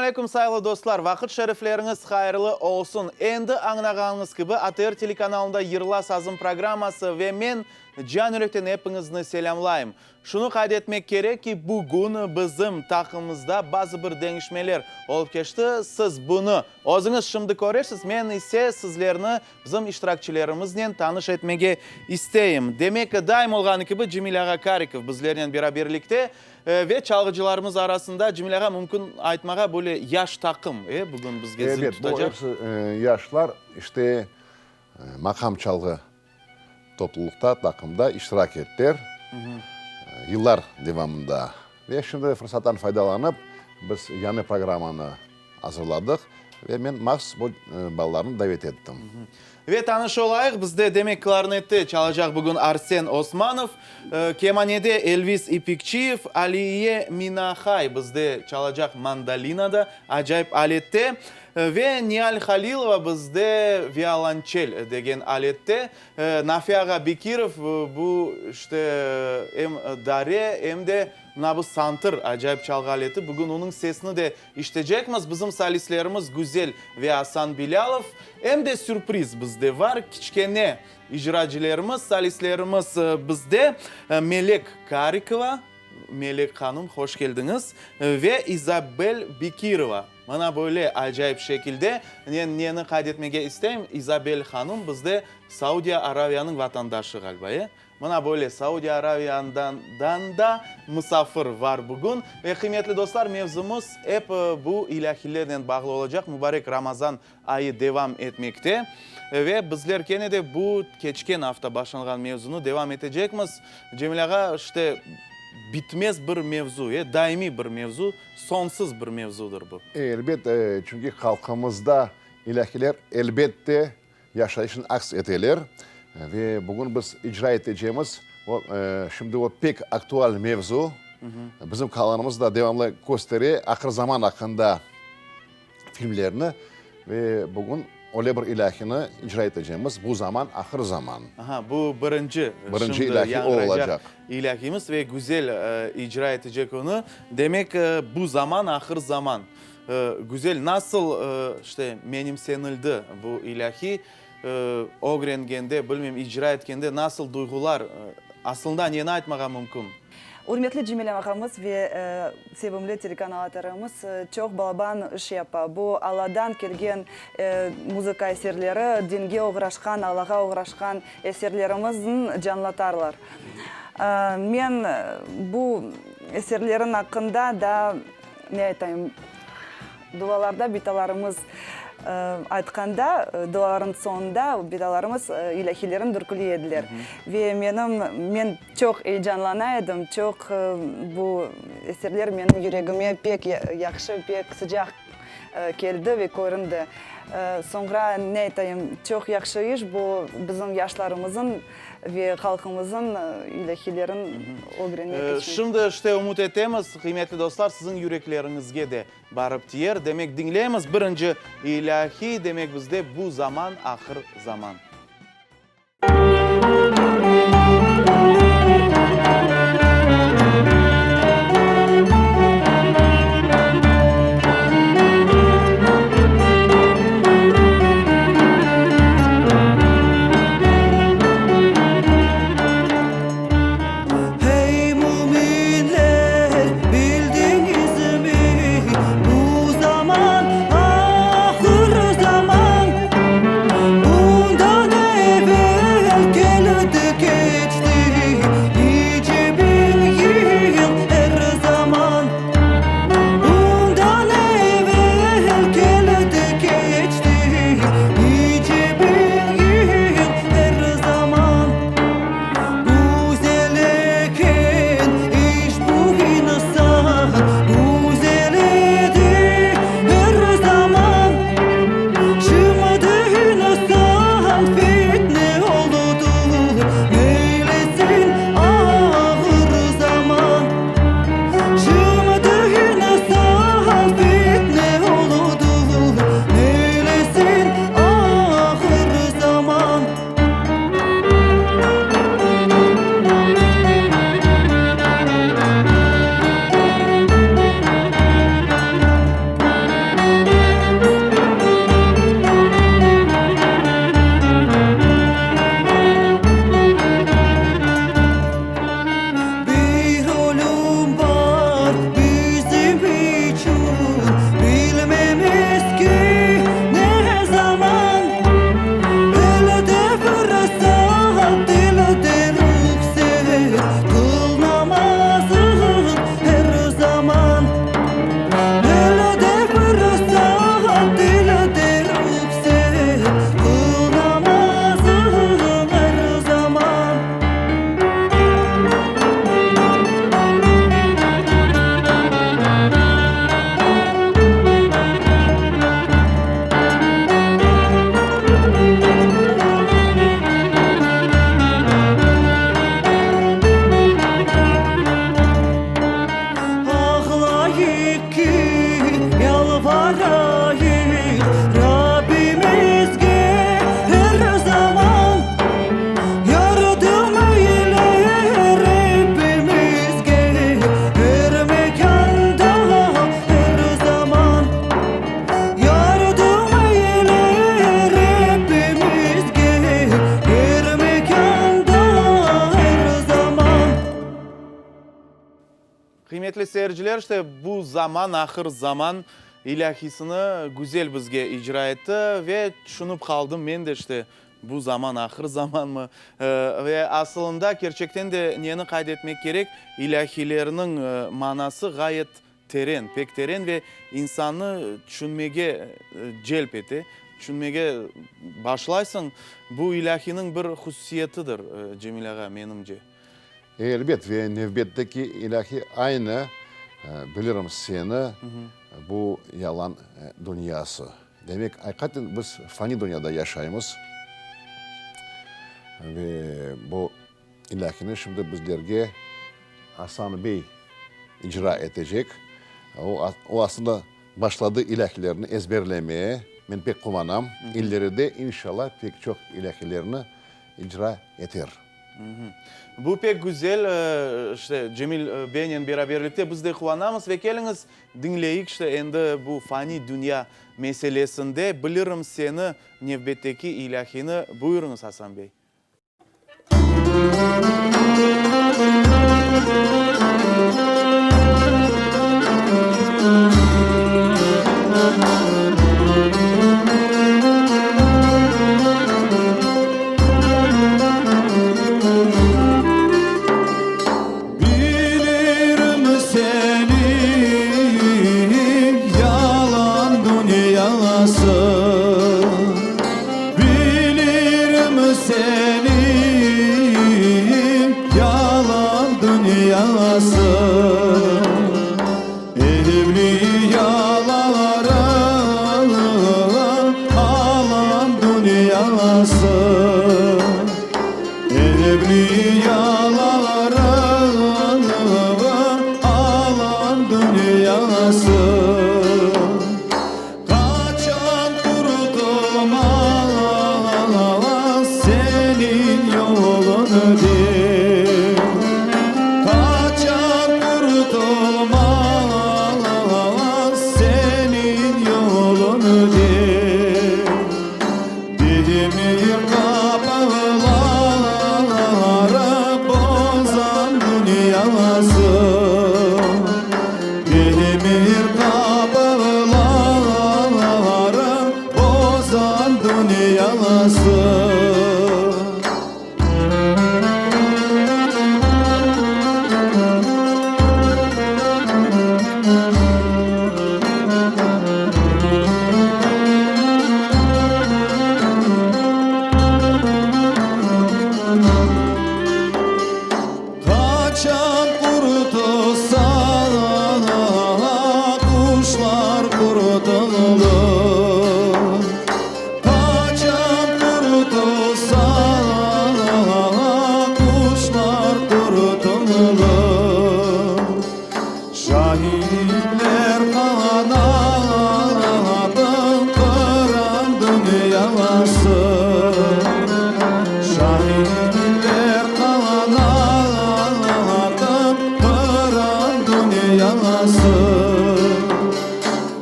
aleyküm, sayğılı dostlar! Vaqıt şerifleriñiz hayırlı olsun! Endi añlağanıñız kibi, ATR telekanalında Yırla sazım programması ve men can yürekten epiñizni selâmlayım. Şunı qayd etmek kerek ki, bugün bizim taqımımızda bazı bir deñişmeler olıp keçti. Siz bunı özüñiz şimdi körersiz, men ise sizlerni bizim iştirakçilerimiznen tanış etmege isteyim. Demek, daim olğanı kibi, Cemil ağa Karikov bizlernen beraberlikte ve çalğıcılarımız arasında, Cemil ağa, mümkün aytmağa, böyle yaş taqım, e, bugün bizge zil Ebet, bu tutacaq. episi yaşlar, işte, maqam çalğı Toplulıqta, taqımda iştirak ettiler yıllar devamında. Ve şimdi fırsattan faydalanıp, biz yañı programmanı azırladıq ve men mahsus bu balalarnı davet ettim. Ve tanış olayıq, bizde, demek, klarnette çalacaq bugün Arsen Osmanov, kemanede Elvis İpekçiyev, Aliye Minahay bizde çalacaq mandolinada, acayip alette. Ve Nial Halilova bizde violonçel degen alette. Nafi ağa Bekirov bu işte em dare, em de mına bu santır acayip çalğı aleti. Bugün onıñ sesini de işitecekmiz. Bizim solistlerimiz Güzel ve Asan Bilâlov. Em de sürpriz bizde var, kiçkene icracilerimiz, solistlerimiz bizde Melek Karikova. Melek hanım, hoş keldiñiz. Ve İzabel Bekirova. Mına böyle acayip şekilde. Men neni qayd etmege isteyim, İzabel hanım bizde Saudiya Araviyanıñ vatandaşı ğaliba, e? Mına böyle Saudiya Araviyandan da musafir var bugün. Ve qıymetli dostlar, mevzumız ep bu ilâhilernen bağlı olacaq. Mubarek Ramazan ayı devam etmekte. Ve bizler kene de bu keçken afta başlanğan mevzunı devam etecekmiz. Cemil ağa, işte, bitmez bir mevzu, e, daimiy bir mevzu, soñsuz bir mevzudır bu. Elbet, çünki halqımızda ilâhiler elbette yaşayışını aks eteler. Ve bugün biz icra etecemiz, o, şimdi o pek aktual mevzu. Bizim kanalımız da devamlı köstere ahır zaman aqqında. Filmlerni ve bugün öyle bir ilâhini icra etecemiz, Bu zaman, ahır zaman. Aha, bu birinci, Birinci şimdi ilâhi o yañğıraycaq olacaq. ilâhimiz ve güzel icra etecek onı. Demek, Bu zaman, ahır zaman. Güzel, nasıl, işte, menimsenildi bu ilâhi, ögrengende, bilmem, icra etkende nasıl duyğular, aslında neni aytmağa mümkün? Ürmetli Cemile ağamız ve sevimli telekanal ATR'ımız çoq balaban iş yapa. Bu Alladan kelgen muzıka eserleri, dinge oğraşqan, Allağa oğraşqan eserlerimizni canlatarlar. Men bu eserlerin aqqında daa ne aytayım? Dualarda bitalarımız aytqanda, dualarnıñ soñunda bitalarımız ilâhiylerin dürküley ediler. Ve menim, men çoq eyecanlana edim, çoq bu eserler menim yüregime pek yahşı, pek sıcaq keldi ve köründi. Soñra, ne aytayım, çoq yahşı iş bu, bizim yaşlarımızın Ve halqımızın ilâhiylerin ögrenmek içün. Şimdi işte ümüt etemiz, qıymetli dostlar, siziñ yürekleriñizge de barıp tiyer. Demek, diñleymiz birinci ilâhiy, demek, bizde bu zaman, ahır zaman. Hey, müminler, bildiñizmi, bu zaman ahır zaman. Bundan. Qıymetli seyirciler, işte bu zaman, ahır zaman ilâhisini güzel bizge icra etti ve tüşünip qaldım men de, işte bu zaman ahır zamanmı? Ve asılında kerçekten de neni qayd etmek kerek, ilâhilerniñ manası ğayet teren, pek teren ve insannı tüşünmege celp ete, tüşünmege başlaysıñ. Bu ilâhiniñ bir hususiyetidir, Cemil ağa, menimce. Elbet, ve nevbetteki ilâhi aynı, Bilirim seni, bu yalan dünyası. Demek, aqiqaten biz fani dünyada yaşaymız ve bu ilâhini şimdi bizlerge Asan bey icra etecek. O, o aslında başladı ilâhilerni ezberlemeye. Men pek quvanam. İleride, inşallah, pek çoq ilâhilerni icra eter. Bu pek güzel, işte, Cemil beynen beraberlikte biz de quvanamız ve keliñiz, diñleyik, işte, endi bu fani dünya meselesinde Bilirim seni nevbetteki ilâhini. Buyurıñız, Asan bey. Bilirim seni, yalan dünyası. Bilirim seni, yalan dünyası. Evliyaların alan dünyası. Evliyaların alan dünyası. Qaçan qurtulmaq seniñ yoluñden? Qaçan qurtulmaq seniñ yoluñden? Demir qapıları bozan dünyası. Demir qapıları bozan dünyası. Qaçan qurtulsa quşlar qurtulır. Qaçan qurtulsa quşlar qurtulır. Şahinler qanatın qıran dünyası. Şahinler qanatın qıran dünyası.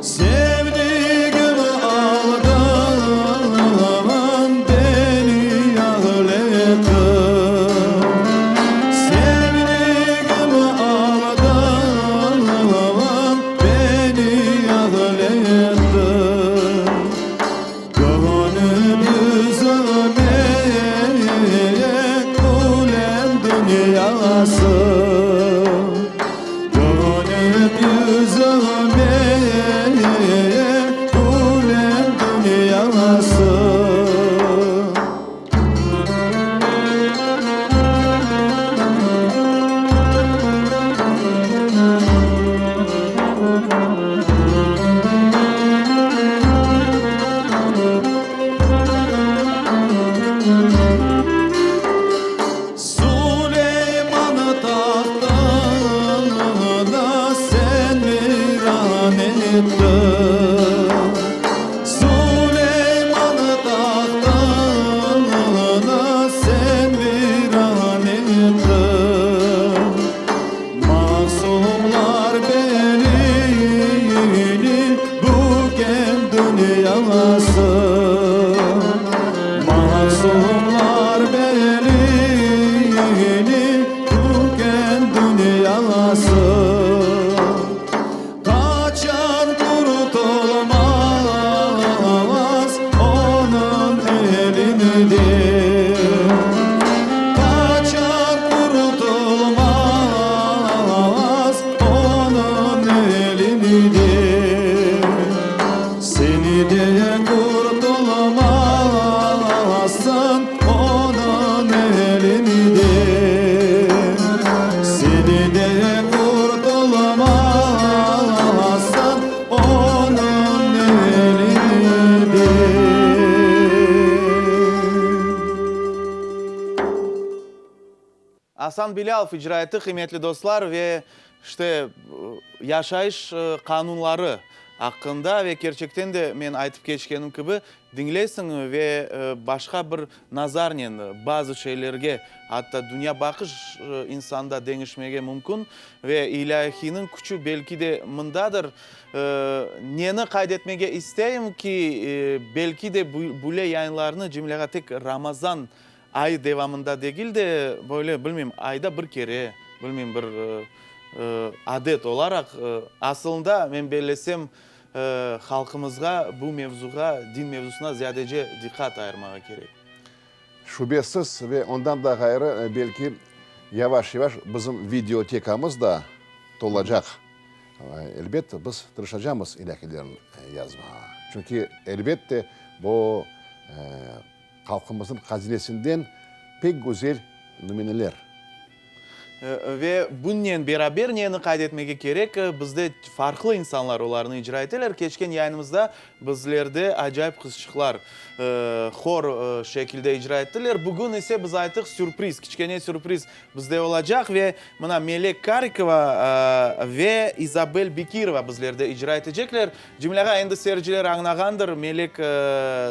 Sevdigim aldın beni ağlattın. Sevdigim aldın beni ağlattın. Dönüp yüzüme külen dünyası. Dönüp yüzüme külen dünyası. Suleyman tahtını sen viran ettin. Suleyman tahtını sen viran ettin. Masumlar belini büken dünyası. Masumlar belini büken dünyası. Seni de qurtulmazsıñ onıñ elinden. Seni de qurtulmazsıñ onıñ elinden. Asan Bilâlov icra etti, qıymetli dostlar, ve işte, yaşayış qanunları aqqında ve kerçekten de men aytıp keçkenim kibi, diñleysiñ ve başqa bir nazarnen bazı şeylerge, atta dünyabaqış insanda deñişmege mümkün ve ilâhiyniñ küçü belki de mındadır. Neni qayd etmege isteyim ki, belki de böyle yayınlarnı Cemile ağa tek Ramazan Ay devamında degil de, böyle, bilmeyim, ayda bir kere, bilmeyim, bir adet olaraq, asılında, men bellesem, halqımızğa bu mevzuğa, din mevzusına ziyadece diqqat ayırmağa kerek. Şübesiz, ve ondan da ğayrı, belki, yavaş-yavaş bizim videotekamız da tolacaq. Elbette, biz tırışacamız ilâhilerin yazmağa. Çünki, elbette, bu Halqımıznıñ hazinesinden pek güzel nümüneler. Ve bunnen beraber neni qayd etmege kerek, bizde farqlı insanlar olarnı icra eteler. Keçken yayınımızda bizlerde acayip qızçıqlar hor şekilde icra ettiler. Bugün ise biz ayttıq, sürpriz, kiçkene sürpriz bizde olacaq ve mına Melek Karikova ve İzabel Bekirova bizlerde icra etecekler. Cemil ağa, endi seyirciler añlağandır, Melek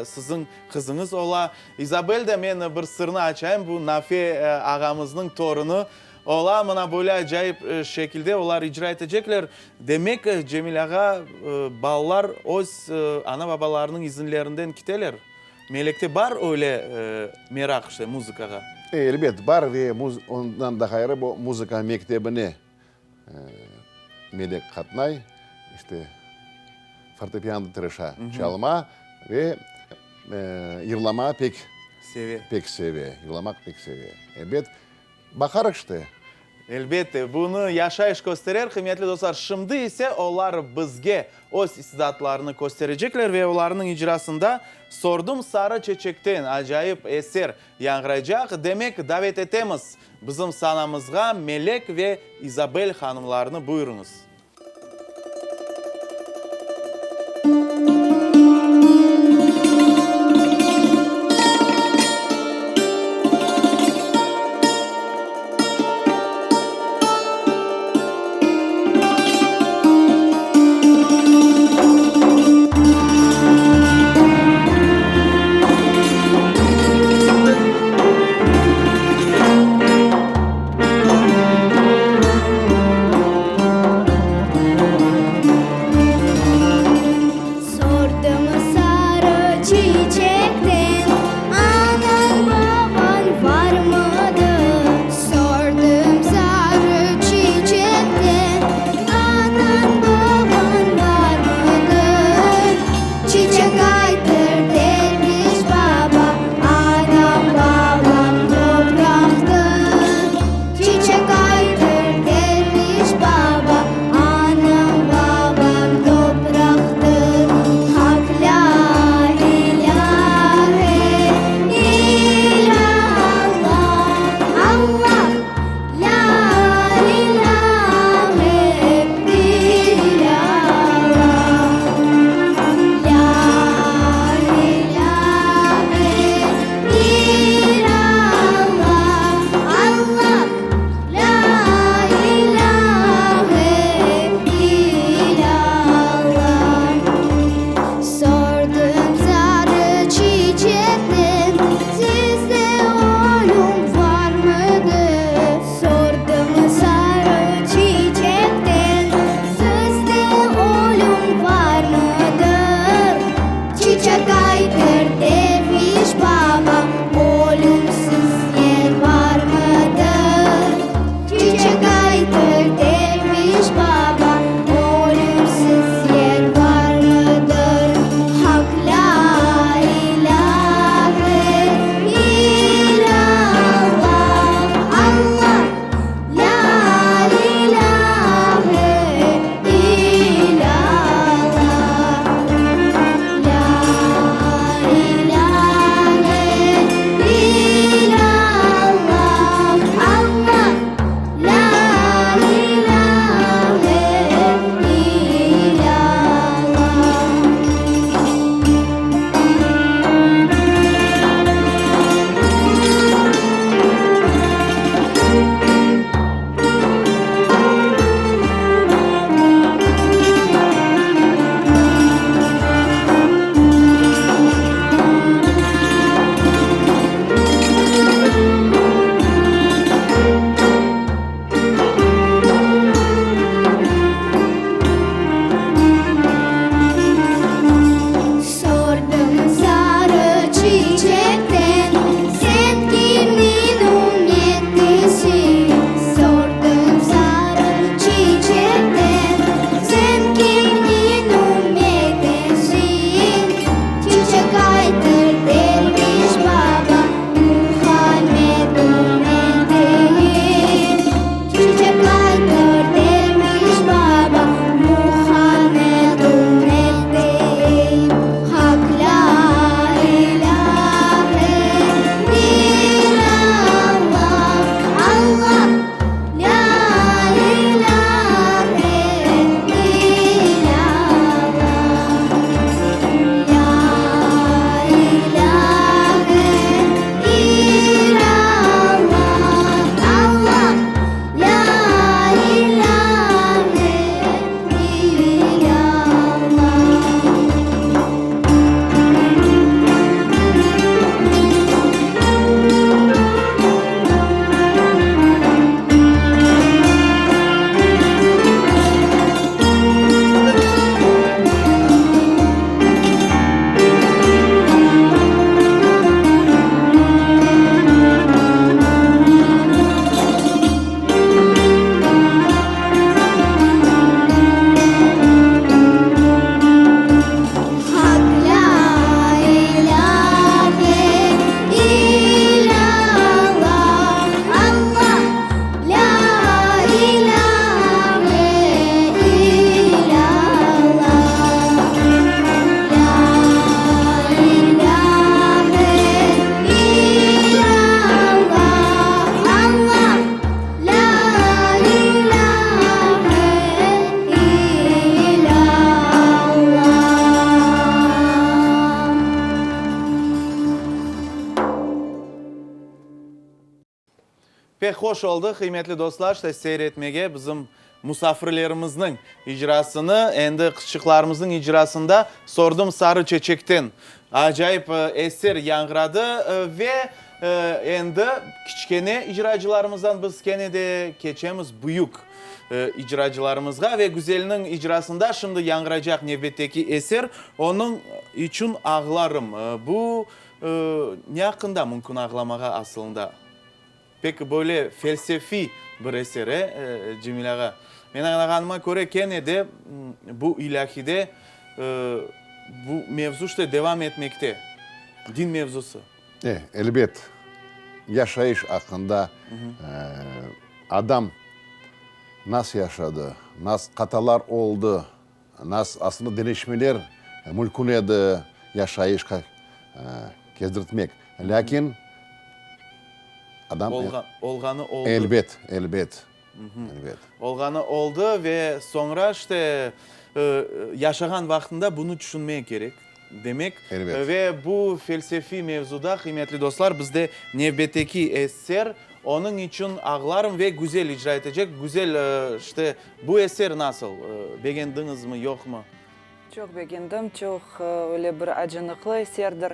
siziñ Qızıñız ola. İzabel de, men bir sırnı açayım, bu Nafe ağamıznıñ torunı ola. Mına böyle acayip şekilde olar icra etecekler. Demek, Cemil ağa, balalar öz ana-babalarınıñ izinlerinden kiteler. Melekte bar öyle meraq işte muzıkağa? Elbet, bar ve ondan da ğayrı bu muzıka mektebine Melek qatnay, işte, fortepianoda tırışa çalma ve yırlamağa pek seve, pek seve, yırlamaq pek seve. Ebet, baqarıq işte. Elbette, bunı yaşayış kösterer, qıymetli dostlar. Şimdi ise olar bizge öz istidatlarını kösterecekler ve olarnıñ icrasında Sordum sarı çeçekten acayip eser Yañğıraycaq, demek, davet etemiz bizim sanamızğa Melek ve İzabel hanımlarnı, buyurıñız. Pek hoş oldı, qıymetli dostlar, işte seyir etmege bizim musafirlerimizniñ icrasını. Endi qızçıqlarımıznıñ icrasında Sordım sarı çeçekten acayip eser yañğıradı ve endi kiçkene icracılarımızdan biz kene de keçemiz büyük icracılarımızğa ve Güzelniñ icrasında şimdi yañğıracaq nevbetteki eser Onıñ içün ağlarım. Bu ne aqqında mümkün ağlamağa asılında? Pek böyle felsefiy bir eser, e, Cemil ağa? Men añlağanıma köre, kene de bu ilâhide bu mevzu işte devam etmekte, din mevzusı. E, elbet, yaşayış aqqında, adam nas yaşadı, nas qatalar oldı, nas aslında deñişmeler mülkün edi yaşayışqa kezdirtmek. Lâkin adam. Olğanı oldı. Elbet, elbet, elbet. Olğanı oldı ve soñra işte yaşağan vaqtında bunı tüşünmek kerek, demek. Elbet. Ve bu felsefiy mevzuda, qıymetli dostlar, bizde nevbetteki eser Onıñ içün ağlarım ve güzel icra etecek. Güzel, işte, bu eser nasıl? Begendiñizmi, yoqmı? Çoq begendim, çoq öyle bir acınıqlı eserdir.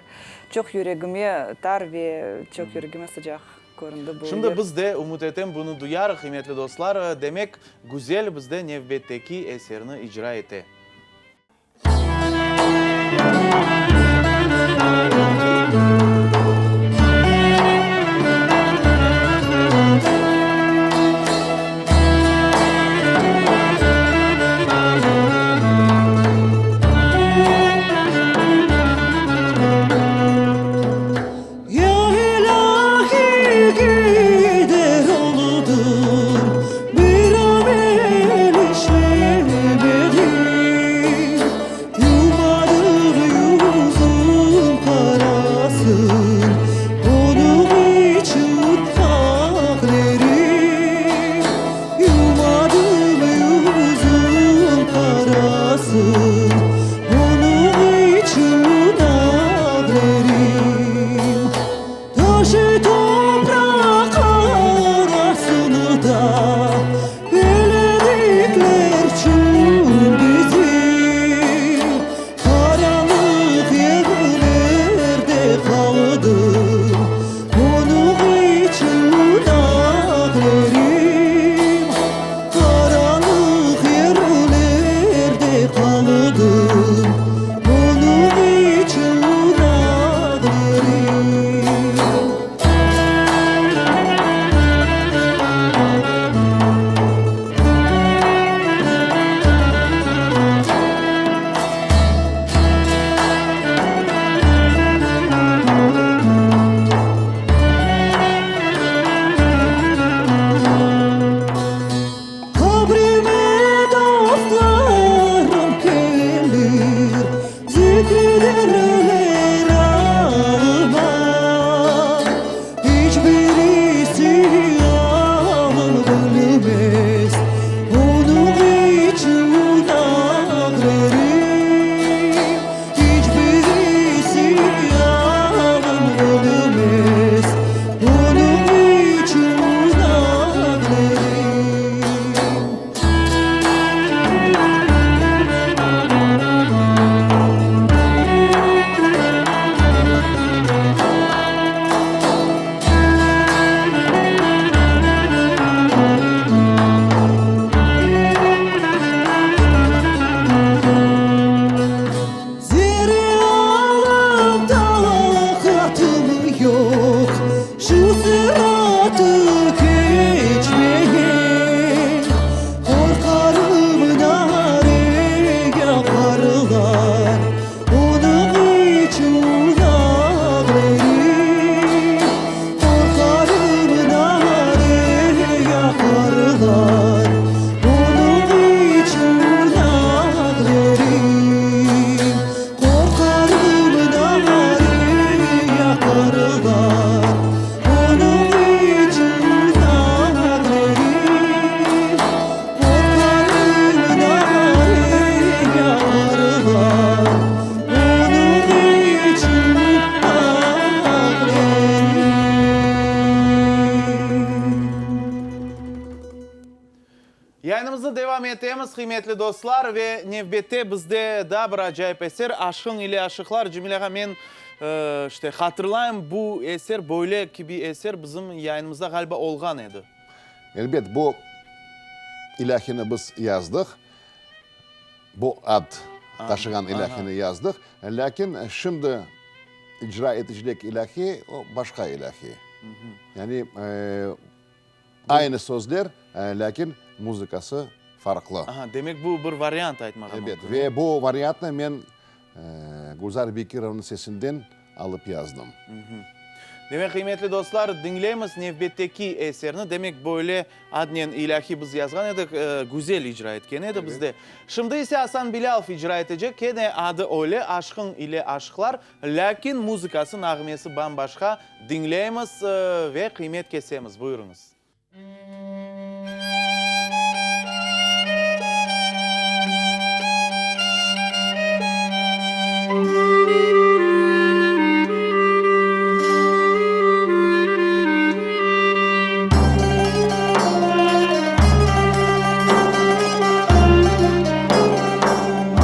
Çoq yüregime tar ve çoq yüregime sıcaq köründi bu Şimdi yer. biz de, ümüt etem, bunı duyarıq, qıymetli dostlar. Demek, Güzel bizde nevbetteki eserni icra ete. Ya ilâhi gider oldum, Bir amel işlemedim. Yayınımıznı devam etemiz, qıymetli dostlar, ve nevbette bizde daa bir acayip eser, Aşqıñ ile aşıqlar. Cemil ağa, men, işte, hatırlayım, bu eser, böyle kibi eser bizim yayınımızda, ğaliba, olğan edi. Elbet, bu ilâhini biz yazdıq, bu ad taşığan ilâhini yazdıq, lâkin şimdi icra etecek ilâhi, o, başqa ilâhi. Yani, Aynı sözler, lâkin muzıkası farqlı. Aha, demek bu bir variant aytmağa mümkün. Ebet, ve bu variantnı men Gülzar Bekirovanıñ sesinden alıp yazdım. Demek, qıymetli dostlar, diñleymiz nevbetteki eserni. Demek, böyle adnen ilâhiy biz yazğan edik, Güzel icra etken edi bizde. Şimdi ise Asan Bilâlov icra etecek, kene adı öyle, Aşqıñ ile aşıqlar, Lâkin muzıkası, nağmesi bam-başqa. Diñleymiz ve qıymet kesemiz. Buyurıñız.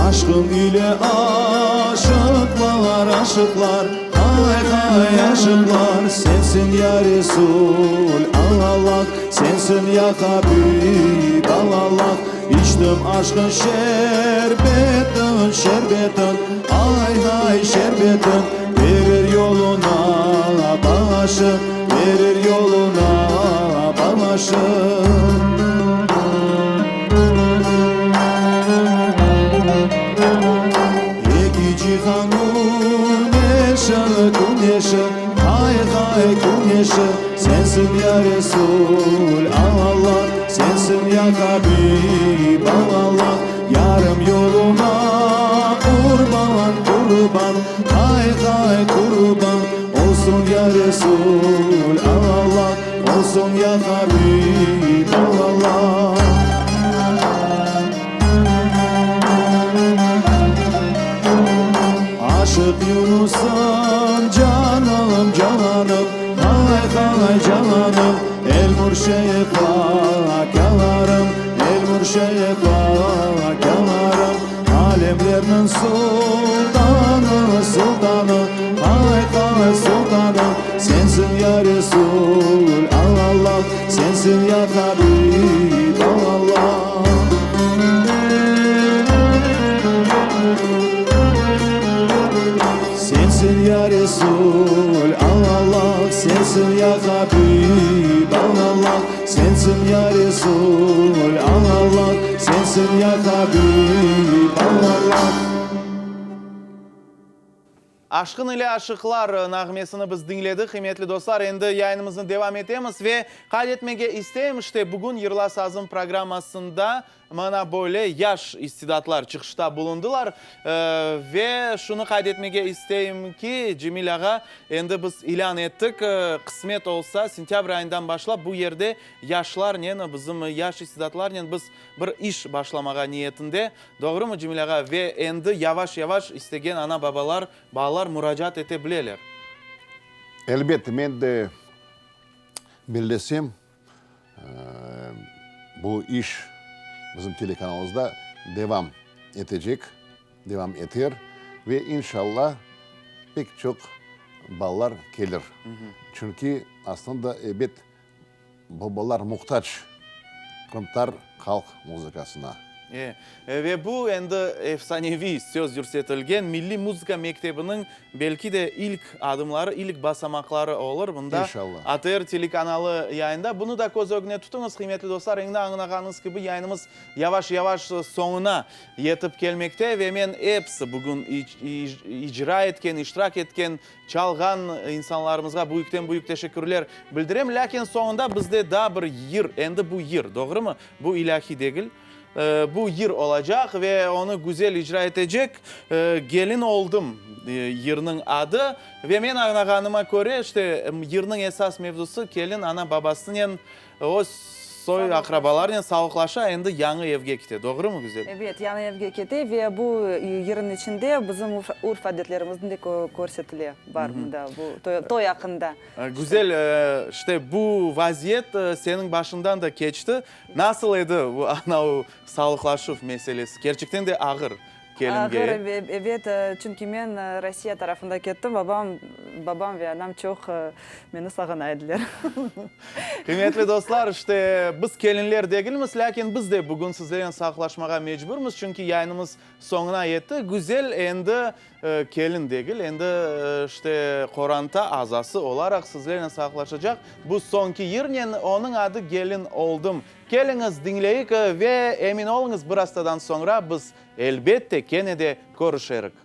Aşqıñ ile aşıqlar, aşıqlar, Hay-hay aşıqlar, Sensiñ ya Resul Allah, Sensiñ ya Habib Allah, İçtim aşqıñ şerbetin, şerbetin, Ay-hay şerbetin, Verir yoluna başım, Verir yoluna başım. Eki cihan küneşi, küneşi, Hay-hay küneşi, Sensiñ ya Resul Alla, Sensiñ ya Habib Alla, Yarım yoluna qurban, qurban, Hay-hay qurban, Olsun ya Resul Alla, Olsun ya Habib Alla. Aşıq Yunusım, canım, canım, Hay-hay canım, Elmur Şeyh-akâlarım, Elmur Şeyh-akâlarım, Alemlerniñ sultanı, sultanı, Hay-hay sultanı, Sensiñ ya Resul Alla, Sensiñ ya Habib Alla. Sensiñ ya Resul Alla, Sensiñ ya Habib Alla, Sensiñ ya Resul Alla, Sensiñ ya Habib Alla. Aşqın ile aşıqlar nağmesini biz diñledik, qıymetli dostlar. Endi yayınımıznı devam etemiz ve qayd etmege isteyim, işte, bugün Yırla sazım programmasında mına böyle yaş istidatlar çıqışta bulundılar. Ve şunı qayd etmege isteyim ki, Cemil ağa, endi biz ilân ettik, qısmet olsa, sentâbr ayından başlap bu yerde yaşlarnen, bizim yaş istidatlarnen biz bir iş başlamağa niyetinde. Doğrumı, Cemil ağa? Ve endi yavaş-yavaş istegen ana-babalar, balalar muracaat ete bileler. Elbette, men de bellesem, bu iş bizim telekanalımızda devam etecek, devam eter ve inşallah pek çoq balalar kelir. Çünki aslında, ebet, Babalar muhtac qırımtatar halq muzıkasına. E, ve bu endi efsaneviy söz yürsetilgen milliy muzıka mektebiniñ belki de ilk adımları, ilk basamaqları olur. Mında İnşallah. ATR telekanalı yayında. Bunı da köz ögüne tutuñız, qıymetli dostlar. Endi añlağanıñız kibi, yayınımız yavaş-yavaş soñuna yetip kelmekte ve men episi bugün icra etken, iştirak etken Çalğan insanlarımızğa büyükten-büyük teşekkürler bildirem. Lâkin soñunda bizde daa bir yır, endi bu yır, doğrumı? Bu ilâhiy degil. Bu yır olacaq ve onı güzel icra etecek Gelin oldım yırnıñ adı. Ve men añlağanıma köre, işte, yırnıñ esas mevzusı kelin ana-babasınen öz. Soy-aqrabalarnen sağlıqlaşa, endi yañı evge kete, doğrumı, Güzel? Ebet, yañı evge kete ve bu yırnıñ içinde bizim urf-adetlerimizniñ de körsetile bar mında, bu toy aqqında. Güzel, işte bu vaziyet seniñ başıñdan da keçti. Nasıl edi bu anavı sağlıqlaşuv meselesi? Kerçekten de ağır kelinge. Ağır, ebet, çünki men Rossiya tarafında kettim, babam, babam ve anam çoq meni sağına ediler. Qıymetli dostlar, işte, biz kelinler degilmiz, lâkin biz de bugün sizlernen sağlıqlaşmağa mecburmız, çünki yayınımız soñuna yetti. Güzel endi kelin degil, endi, işte, qoranta azası olaraq sizlernen sağlıqlaşacaq bu soñki yırnen, onıñ adı Gelin oldım. Keliñiz, diñleyik ve emin oluñız, bir aftadan soñra biz, elbette, kene de körüşerik.